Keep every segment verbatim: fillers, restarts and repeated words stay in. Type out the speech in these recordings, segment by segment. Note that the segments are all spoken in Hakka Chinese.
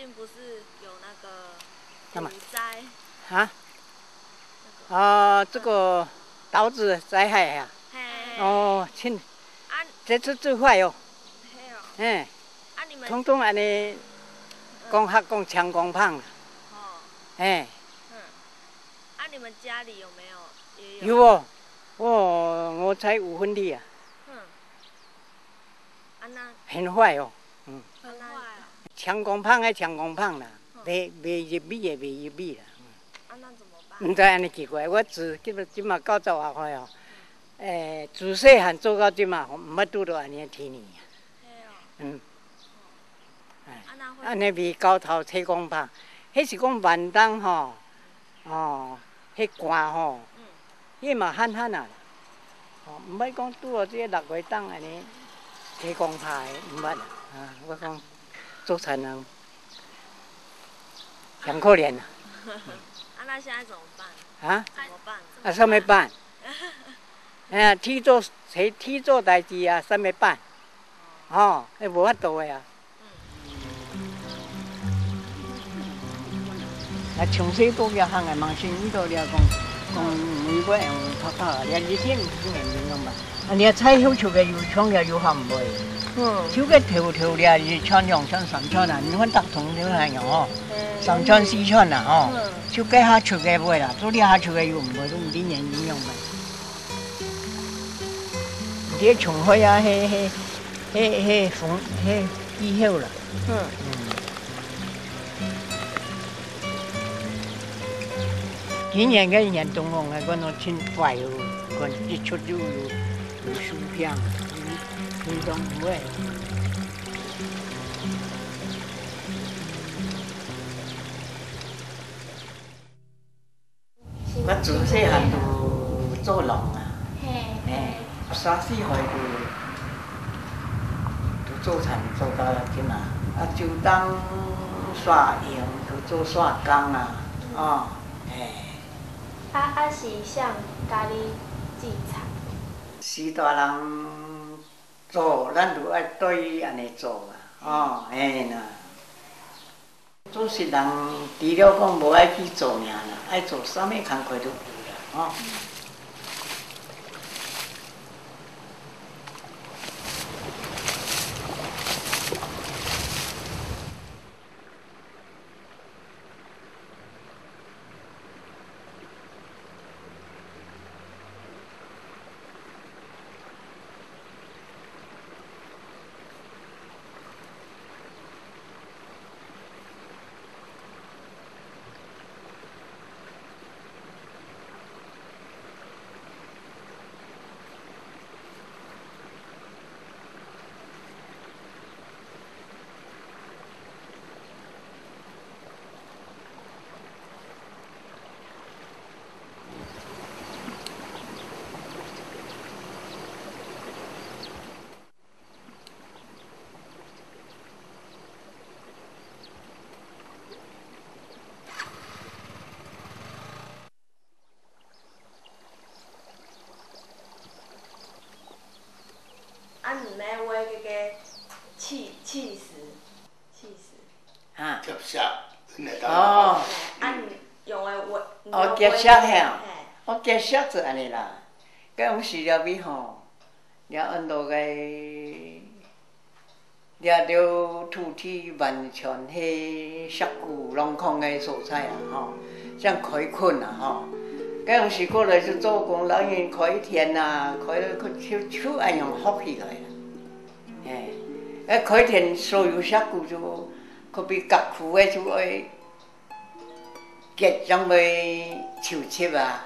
近不是有那个干嘛？股灾，啊？那个啊，这个刀子灾害啊。嘿。哦，亲，啊，这是最坏哦。嘿哦。哎，啊，你们，通通安尼，嗯，讲客讲青光棒啦。哦。哎。嗯。啊，你们家里有没有也有？有哦，哦，我才五分地啊。嗯。啊，那，很坏哦。嗯。很坏啊。青光棒个青光棒啦，嗯。袂，袂入味个袂入味啦。嗯。啊，那怎么办？毋知安尼奇怪，我自，今，今嘛九十外岁哦，嗯。诶，自细汉做到今嘛，毋捌拄到安尼个天气啊。嘿哦。嗯。哦。哎，啊，那会，安尼味到头青光棒，迄是讲晚冬吼，哦，迄寒吼，嗯。 伊嘛罕罕啊啦。哦，毋捌讲拄著這个六月冬安尼，天公拍的，毋捌啦。啊，我講做田人，真可憐啊。啊，那現在怎麼辦？啊？怎麼辦？啊，啥物辦？哎呀，天做，天做代誌啊，啥物辦？哦，迄無法度的啊。 啊，從細到大漢个，嘛是遇到了講，講每個人拍拍啊，了一定是人用嘛。啊，你啊，菜後手个有長个有含袂？嗯。手个頭頭了，一寸兩寸三寸啊，你看大同就那樣哦，嗯。三寸四寸啊，哦，嗯。手个下手个袂啦，做了下手个有毋會，都毋知人用嘛。你个蟲害啊，嘿嘿。 嘿，嘿，風，嘿，氣候啦。嗯。嗯。今年个年冬哦，𠊎看到真快哦，看一出就有，有樹葉，有，有種有个。 我自細漢就做農啊，嘿，嘿，三四歲就，就做田做到今啊，啊，就當沙農，就做沙工啊，嗯。哦，嘿。啊，啊是啥人教你種田？是大人做，咱就愛對伊安尼做啊，哦，嘿啦。 做穡人除了講無愛去做爾啦，愛做啥物工課都有啦，吼。 啊，你咧畫該个氣，氣勢，氣勢。啊。結石，恁樣哦。嘿，啊，你用个畫，哦，結石嘿。嘿。哦，結石就安尼啦。該用石料米吼，了安到个 這兜土地完全係石牯礱糠个所在啊，吼，像開墾啊，吼。該用時過來就做工，老人開田啊，開，就，就恁樣學起來啦。嘿，該開田所有石牯就，可比割痀个就愛 結正會抽揖啊，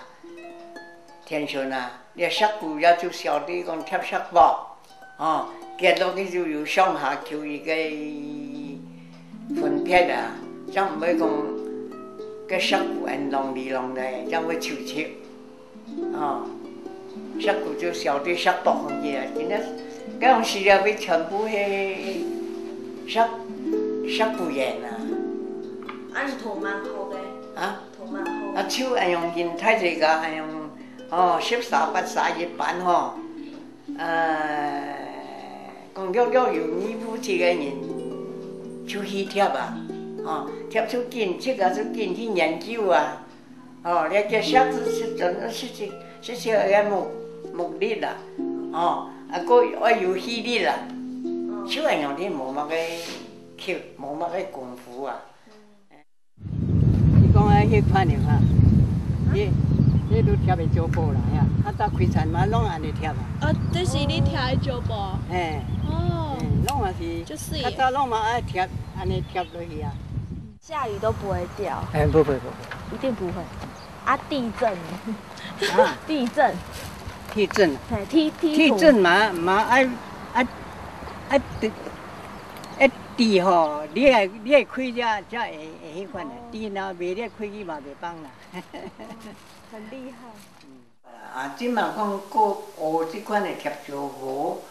天順啊，這石牯也就曉得講貼石箔，哦，結落去就有上下求一个分別啊，正毋會講該石牯恁浪哩浪咧，正會抽揖。 哦，石牯就燒對石箔分佢啊，今日該用時了，佢全部係石，石牯園啊。啊，你頭蠻好个。啊？頭蠻好。啊，就恁樣人大自家恁樣，哦，十儕八儕一班吼。呃，講略略有義務个人，就去貼啊。哦，貼出緊，自家出緊去研究啊。哦，了解石子是真个是是是个目目力啦。哦，啊，个愛有毅力啦。就恁樣，你無麼个刻，無麼个功夫啊。你講个迄款个哈，你你都貼个石布啦呀，啊，到開田嘛，攏安尼貼啊。啊，這是你貼个石布？嘿，哦，嘿，攏嘛是，就係較早攏嘛愛貼，安尼貼落去啊。下雨都不會掉。哎，不不不不。一定不會。啊，地震呢？啊，地震。地震啊。嘿，踢踢土。地震嘛嘛愛愛愛地愛地吼，你愛你愛開遮才會會迄款个，地若袂你開去嘛袂放啦。很厲害。啊，這馬講過學這款个貼石布，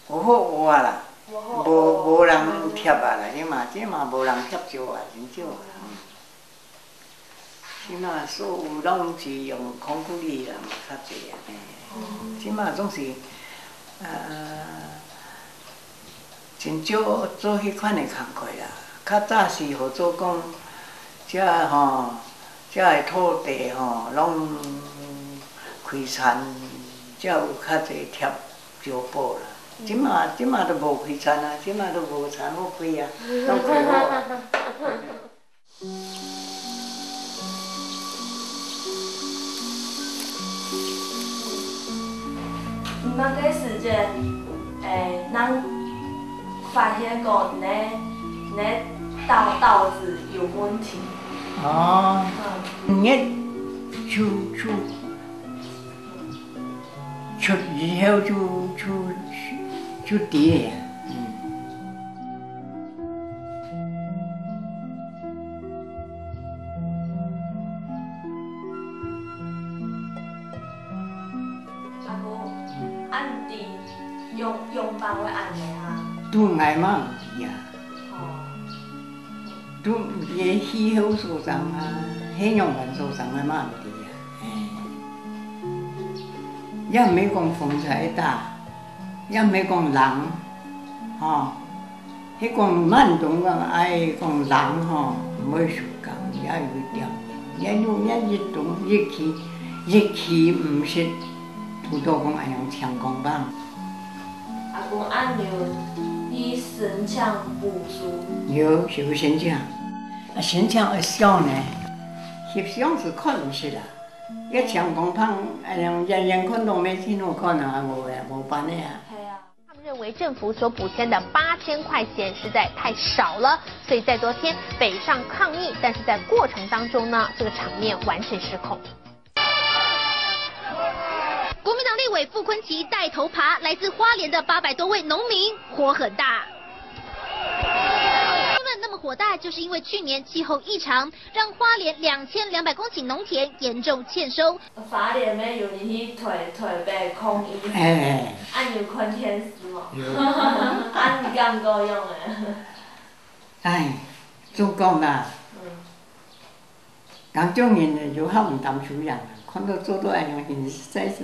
無好學啊啦，無好學。無無人貼啊啦，這馬這馬無人貼石啊，真少啊。嗯。這馬所有攏是用孔固力啦，嘛較濟啊。嘿。哦。這馬總是，呃，真少做迄款个工課啦。較早是號做講，遮吼，遮个土地吼，攏開田，才有較濟貼 石布啦。這馬這馬都無開田啊，這馬都無田好開啊，攏開好啊。你們該時間，誒，能發現講你你刀刀子有問題？哦，嗯。你就就 出以後就就就知了呀。嗯。阿公，啊，你知用用法會安尼啊？都𠊎嘛毋知啊。哦。 都毋知个氣候所在啊，係仰般所在，𠊎嘛毋知啊。嘿。也毋係講風才會打，也毋係講冷，吼。係講慢冬講愛講冷吼，毋會受寒，也有一點，也有也一冬一氣一氣毋識，堵到講恁樣青光棒。 阿公恁樣，你申請補助？有，有申請。啊，申請會少呢，翕相係看毋識啊。一青光棒，哎呀，遠遠看到乜真好看啊，無無辦法啊。係啊。他们认为政府所补贴的八千块钱实在太少了，所以再多天北上抗议，但是在过程当中呢，这个场面完全失控。 国民党立委傅崐萁带头爬，来自花莲的八百多位农民火很大。他们那么火大，就是因为去年气候异常，让花莲两千两百公顷农田严重欠收。花蓮个有人去台台北抗議，哎。啊，你有看電視無？有。啊，你感覺樣誒？哎，總講啦，嗯。 講中人呢，有孝毋擔手樣啊，看到做到恁樣，實在是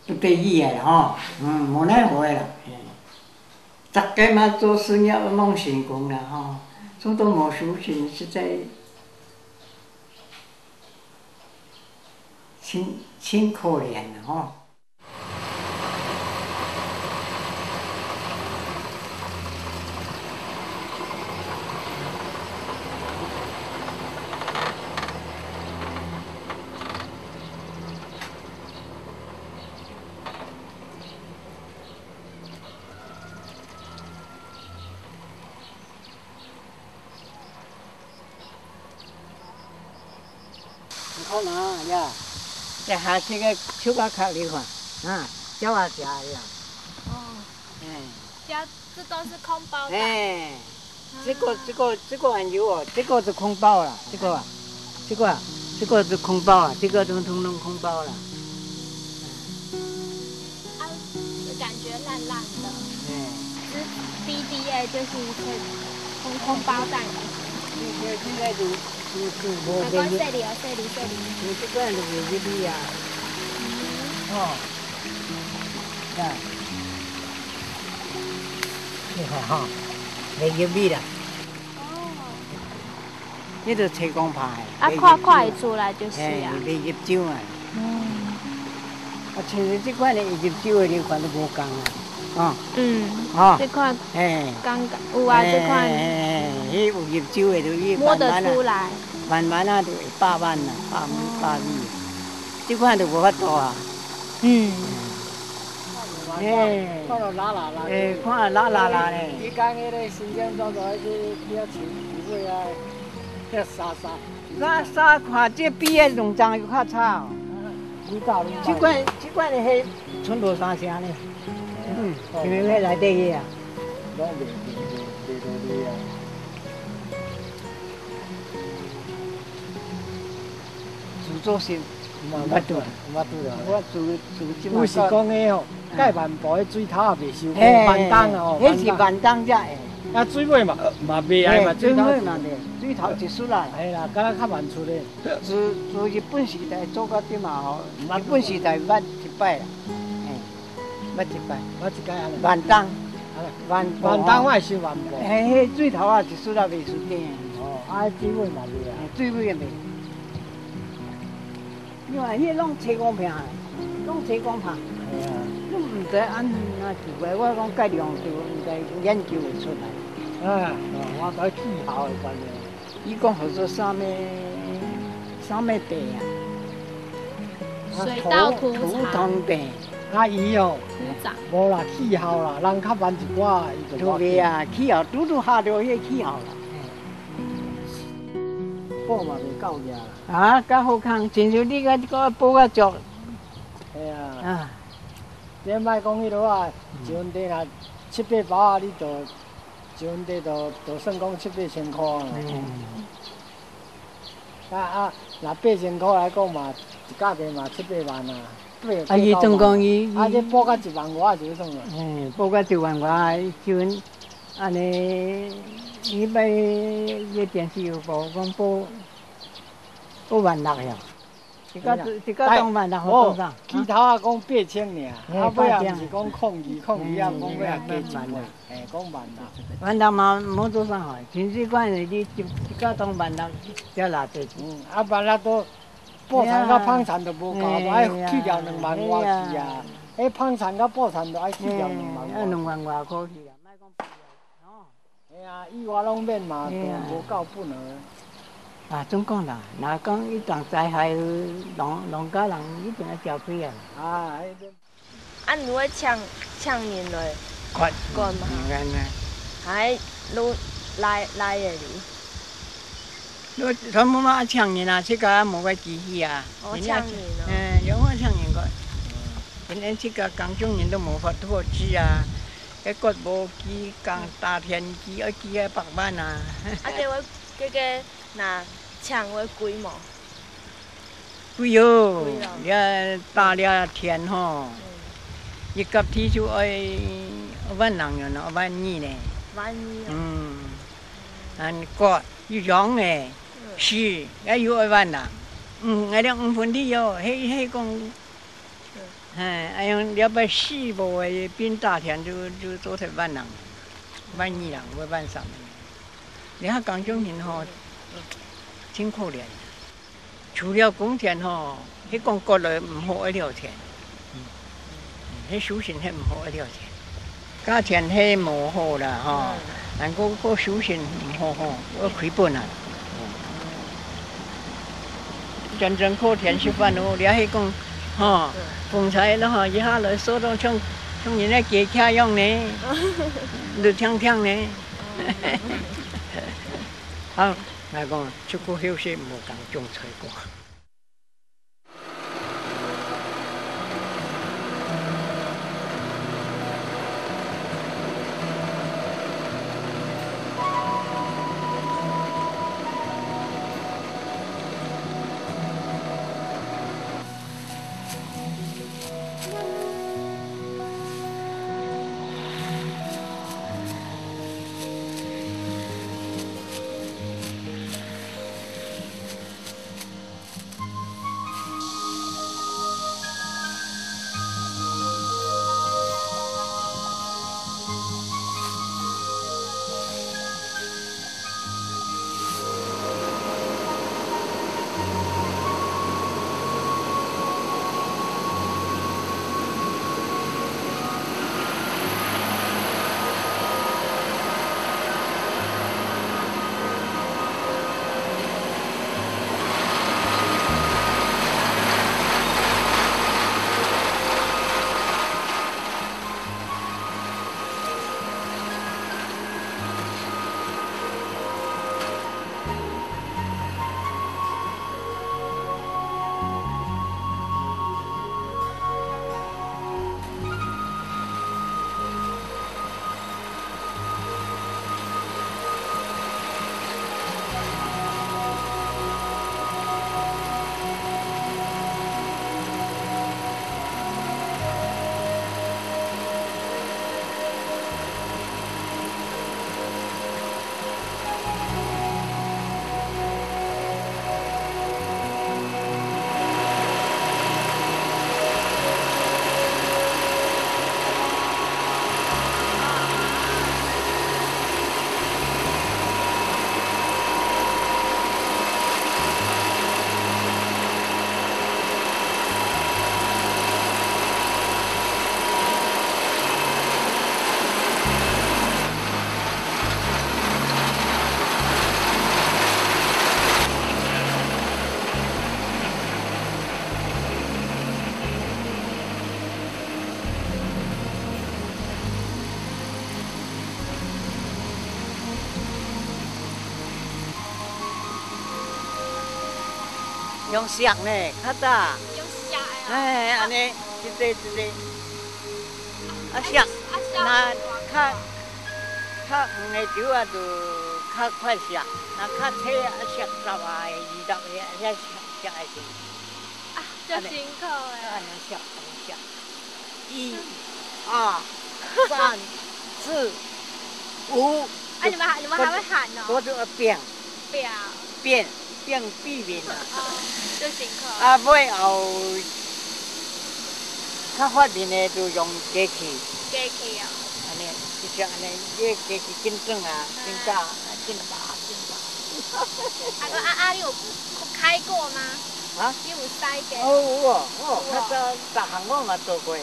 不得已个吼，嗯，無奈何个啦，嘿。逐个嘛做事業望成功啦吼，做到無收成，實在真真可憐啦吼。 你看啊，呀，這下這个樹仔殼你看，啊，鳥仔食呀。哦。哎。這，這都是空包蛋。哎，這个，這个，這个還有哦，這个是空包啦，這个啊，這个啊，這个是空包啊，這个通通都空包啦。 啊，就感覺爛爛的。哎。是B B A，就是一个空，空包蛋。你看現在都，都，都無个，還講細粒哦，細粒，細粒。你這个都無个味啊。嗯。哦。啊。你看哈，無个味啦。哦。這就吹光牌。啊，看，看會出來就是啊。嘿，袂入酒啊。嗯。啊，像是這款的入酒的，你看都無仝啊，哦。嗯，哦。這款嘿。感覺有啊，這款嘿，嘿，嘿，彼有入酒的，就去摸得出來。慢慢啊，慢慢啊，就會百萬啊，百米、百米。這款就無法度啊。嗯。嘿。看著辣辣啦。嘿，看著辣辣啦呢。你講彼个新疆做做，彼个去遐尋機會啊。 遐沙沙。沙沙看這比个農場有較差哦。你搞你搞。這款，這款的彼賰無三成呢。嗯，哦。因為彼內底个啊。攏袂，袂，袂，袂落去啊。自作孽，毋捌拄。毋捌拄啊。我自，自這馬毋是講的哦， 蓋萬步的水頭也袂收，嘿，萬冬哦，彼是萬冬才會。啊，水尾嘛，嘛袂愛嘛，嘿，水尾嘛袂，水頭一出來。嘿啦，敢若較慢出的。自，自日本時代做到這馬吼，毋捌拄。日本時代捌一擺啦，嘿，捌一擺。捌一擺啊。萬冬，啊，萬步哦。萬冬我會收萬步。嘿，彼水頭啊，一出來袂輸你。哦，啊，水尾嘛袂啊。嘿，水尾也袂。 你看，彼攏吹光片，攏吹光片。嘿啊。你毋知按怎奇怪，我講蓋良久，毋知研究會出來。啊，哦，我知氣候的關係。伊講號做啥物，啥物病啊？啊，水稻土土，土土病。啊，伊哦，土長。無啦，氣候啦，人較慢一寡，伊就無病。對啊，氣候，拄拄合著彼个氣候啦。嘿。補嘛袂夠額啦。 啊，較好空，親像你个，你个補較足。嘿啊。啊。你莫講彼落啊，嗯。一分地若七八包啊，你就，一分地就，就算講七八千箍啊。嗯。啊，啊，若八千箍來講嘛，一甲地嘛七八萬啊。對，啊，伊總講伊，啊，伊，你補到一萬外就算了。嗯，補到一萬外，一分，按呢，彼擺个電視有報講補 有萬六呀。一个，嘿啦。一个冬萬六好做啥？哦，起頭啊講八千爾，嘿，啊尾啊毋是講空二，空二啊，講尾啊加一倍，嘿，講萬六。萬六嘛無做啥好，真是講你一，一个冬萬六才偌濟錢。嗯，啊萬六都破產到放田都無夠，嘿啊，愛去掉兩萬外去啊。嘿啊。彼放田到破產都愛去掉兩萬外。嘿，愛兩萬外箍去啊，莫講 哎呀，伊話攏免嘛，嘿啊。都無夠本啊。啊，總講啦，若講一場災害，農，農家人一定愛消費啊。啊，彼个。啊，你會請，請人來管。管嘛？嗯，嗯，嗯。還，你來，來个哩？你全部嘛請人啊，自家無个機器啊。哦，人家請人哦。嗯，有法請人个。今天自家耕種人都無法度做啊。 該割禾機、耕，打田機，愛幾下百萬啊。啊，這位，這个若請會貴無？貴喲，貴哦。這打這田吼，嗯。一甲地就愛萬零銀咯，萬二呢。萬二哦。嗯，恁割，又養誒，嗯。係，也又愛萬零。嗯，𠊎這五分地喲，彼，彼講 嘿，恁樣了，愛四步个邊打田就，就做忒萬零，萬二零，會萬三个。你看耕種人吼，真可憐。除了公田吼，彼講割了毋好愛了田，嗯，彼收成係毋好愛了田。 價錢係無好啦，吼，嗯。但過，過收成毋好吼，會虧本啊。真正靠天食飯咯，你係講，吼，嗯。風颱咯，吼，一下來掃到像，像人个雞舍樣呢，綠挺挺呢。嗯。好，來講，出國休息，無講種菜過。用石呢，較早。用石个啊？哎，安尼，一个一个。啊，石，啊，石若較，較遠个就啊，就較快石，若較細啊，石十啊，二十个，啊，石，石个是。啊，就辛苦个。啊，安尼石，安尼石。 一、二、三、四、五。啊，你们还，你们还会喊哦？我就要变，变，变，变避免啊。哦，就辛苦。啊，尾后，较發明的就用机器。机器哦。安尼，就像安尼，这机器紧转啊，紧打，紧打，紧打。啊，啊，啊，你有开过吗？啊？你有塞过？哦，有哦，哦，有哦。较早，逐行我嘛做过啊。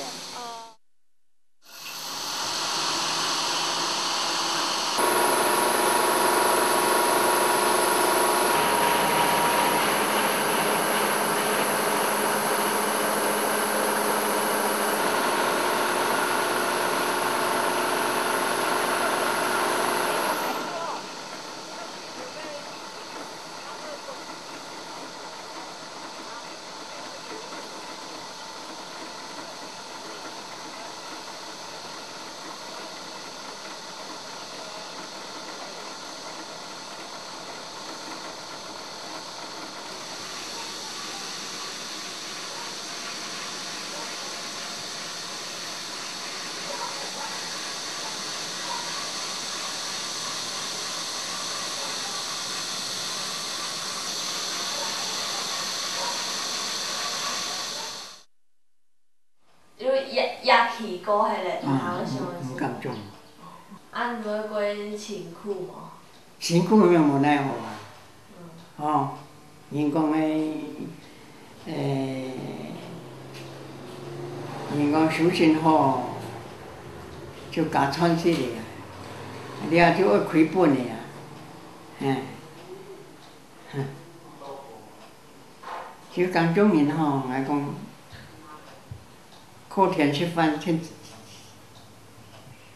因为也，也去过迄个学校个时候。啊，毋敢種。啊，你们会辛苦吗？辛苦咩，无奈何啊。哦，人讲诶，诶，人讲修行好，就加赚息个啊，你啊就爱亏本个啊，嘿。 就讲种人吼，来讲，靠天吃饭，真，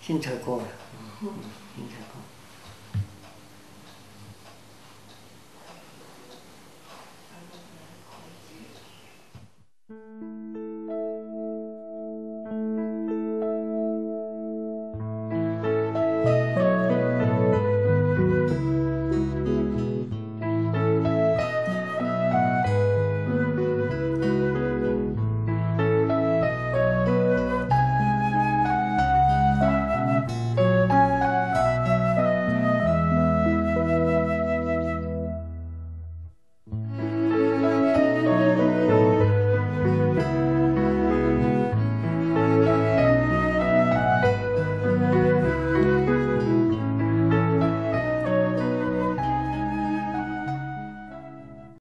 真错过了，嗯，真错过。